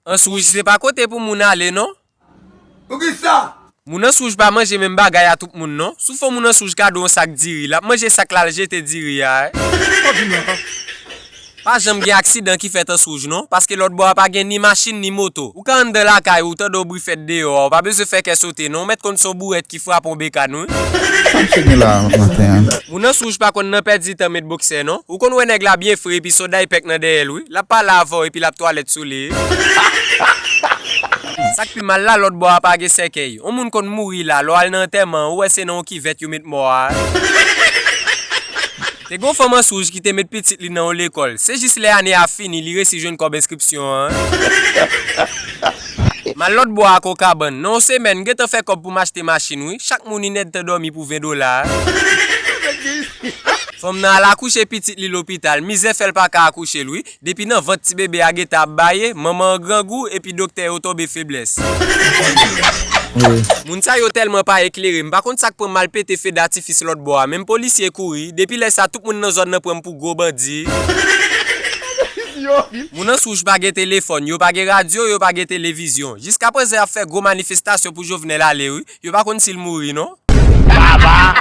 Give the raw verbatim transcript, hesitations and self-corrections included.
Anse Rouge se pa kote pou moun ale non. Poukisa? Moun Anse Rouge pa manje menm bagay a tout moun non. Si w fè yon moun Anse Rouge kado yon sak diri, l ap manje sak la, l jete diri a. Pa janm gen aksidan ki fèt Anse Rouge non, paske lòtbò a pa gen ni machin ni moto. Ou ka anndan lakay ou, tande yon bri fèt deyò a, ou pa bezwen fè kè sote non, ou mèt konn se yon bourèt ki frape yon bekàn wi. Sa misye gen la maten an? Moun Anse Rouge pa konn nan pèdi tan met boksè non. Ou konn wè nèg la byen fre epi soda ipèk nan dèyè l wi. L ap pale avè w epi l ap twalèt sou li. Sa k pi mal la, lòtbò a pa gen sèkèy. On moun konn mouri la, lè w al nan antèman, ou wè se nan yon kivèt yo met mò a. Te gen yon fanm Anse Rouge ki te met pitit li nan yon lekòl. Se jis lè ane a fini, li resi jwenn kòb enskripsyon an. M al lòtbò a ak yon kabann. Nan yon semèn, m gentan fè kòb pou m achte machin wi. Chak moun inèdtan dòmi pou ven dola. Fanm nan al akouche pitit li lopital. Mizè fè l pa ka akouche l wi. Depi nan vant ti bebe a gentan ap baye, manman an grangou epi doktè yo tonbe feblès. Moun sa yo tèlman pa eklere, m pa konn sa k pran m al pete fe datifis lòtbò a. Menm polisye kouri. Depi lè sa, tout moun nan zòn nan pran m pou gwo bandi. Moun Anse Rouge pa gen telefòn, yo pa gen radyo, yo pa gen televizyon. Jiskaprezan y ap fè gwo manifestasyon pou Jovenel ale wi. Yo pa konn si l mouri non. Baba!